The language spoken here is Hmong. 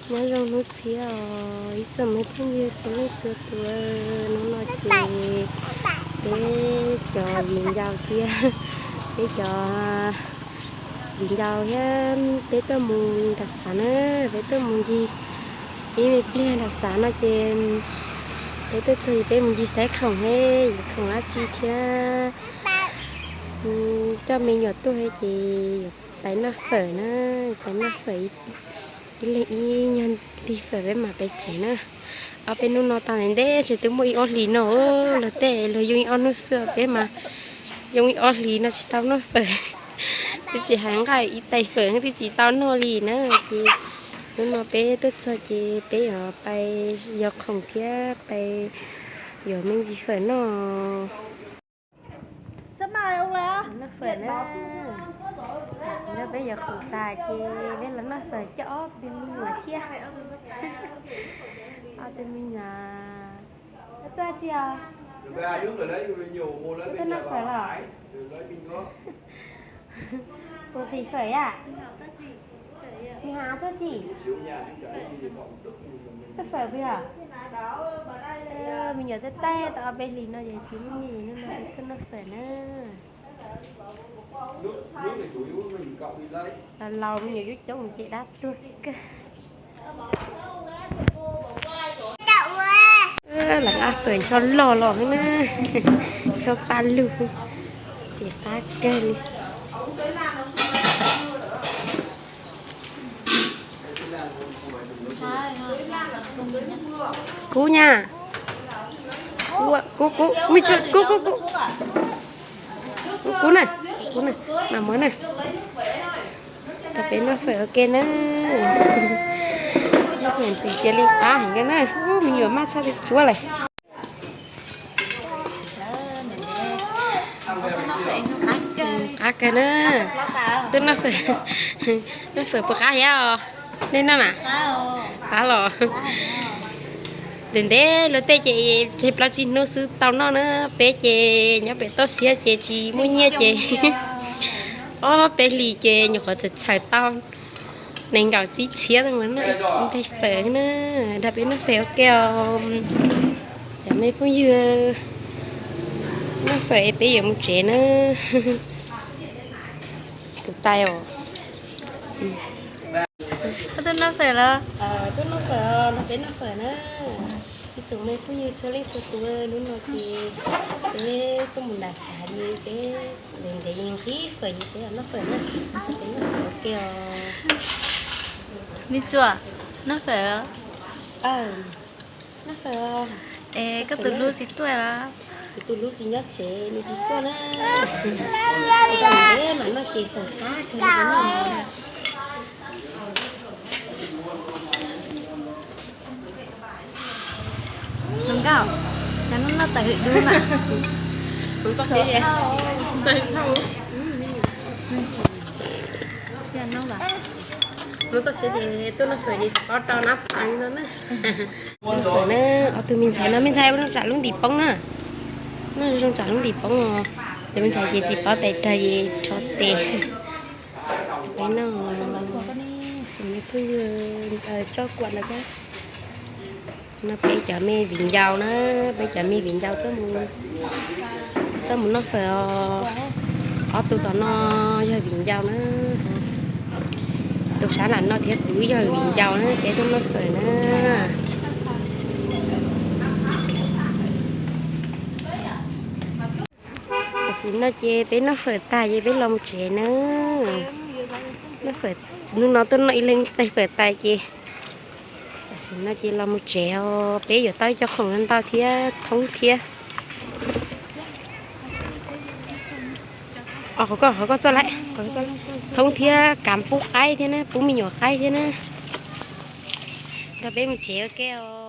Nyob zoo hnub txhiab os ib tsoom me phooj ywg txhua leej txhua tus, hnub no ces peb cov viv ncaus thiab peb cov viv ncaus thiab peb tuaj mus nram xav na, peb tuaj mus ncig ib me pliag nram xav no ces peb tuaj txog peb mus ncig saib khoom thiab yuav khoom dab tsi thiab coj me nyuam tuaj thiab ces yuav pais noj fawm na, pais noj fawm ib leeg ib nyuag nti fawm peb mam pais tsev na. Ob peb hnub no tau ntev ntev ces twb muaj ib ob hlis no, luag tej luag yoo ib ob hnub xwb, peb mas yoo ib ob hlis no tsis tau noj fawm. Twb tsis hais nqaij ib tais fawm twb tsis tau noj li na. Ces hnub no peb tuaj txog ces peb yuav pais yos khoom thiab pais yuav me ntsis fawm noj. Noj fawm na, peb yos khoom tas ces peb los noj fawm coj ob tug me nyuam thiab. Ob tug me nyuam, tuaj tsi os? Tuaj noj fawm los? Ua pim fawm yam? Nws has tuaj tsi? Tuaj fawm pw os? Me nyuam tej tej tau ob peb hlis no ces tsis muaj nyiaj, hnub no tuaj noj fawm na. Laus laus me nyuam coob coob ces dab tuag kawg. Lawv ab fawm ntsho loj los na, ntsho paj lug, txiv qab kawg li. Kub nyab, kub kub kub, kub kub kub, kub na, kub na, mam muab na. Rau peb noj fawm ua ke na. Noj fawm ntxim cia li qab heev na, me nyuam maj tshaj li tsuab lawm. Qab kawg na. Twb noj fawm, noj fawm puas qab thiab os? Nej noj na? Qab los. Ntev ntev luag tej ces tseg plaub tsib hnub xwb tau noj na, peb ces nyob pem toj siab ces tsis muaj nyiaj ces ob peb hlis ces nyuam qhuav txawm txhawm tau nees nkaum tsib txhiab mus noj ntej fawm na. Nrog peb noj fawm ua ke os cov me phooj ywg. Noj fawm es peb yuav mus tsev na. Tus tais os. Koj tuaj noj fawm los? Tuaj noj fawm, nrog peb noj fawm na. Ib tsoom me phooj ywg txhua leej txhua tus, hnub no ces peb tuaj mus nram xav li peb ntev ntev yeej nqhis fawm ces peb noj fawm na. Peb noj fawm ua ke os. Me tsuas, noj fawm los? Noj fawm. Es koj tus hlub tsis tuaj los? Kuv tus hlub tsis nyob tsev, nws tsis tuaj na. Ntev mas noj ces fawm qab kawg li. Hluas nkauj, cas hnub no tawm hwm dua na? Hnub no ces tuaj noj fawm ces tsis paub rau nab phav no na. Noj fawm na, ob tug me ntxhais no, me ntxhais zoo tsam lub ntim poob na. Noj zoo tsam lub ntim poob os. Cov me ntxhais ces tsis paub tais rawg es rho tes. Peb noj, tsoom me phooj ywg, tsob kuam no thiab. No peb cov me viv ncaus na, peb cov me viv ncaus tuaj mus noj fawm os. Ob tug tom no yog viv ncaus na. Tus sab nram no thiab kuv yog viv ncaus na, peb tuaj noj fawm na. Tam sim no ces peb noj fawm tag ces peb los mus tsev na. Noj fawm, hnub no tuaj noj ib leeg tais fawm tas ces tam sim no ces los mus tsev os. Peb yuav tau cov khoom ntau thiab thoob thiab. Qhov koj, qhov koj txoj lawm, thoob thiab kav pub qaib thiab na, pub me nyuam qaib thiab na. Nrog peb mus tsev ua ke os.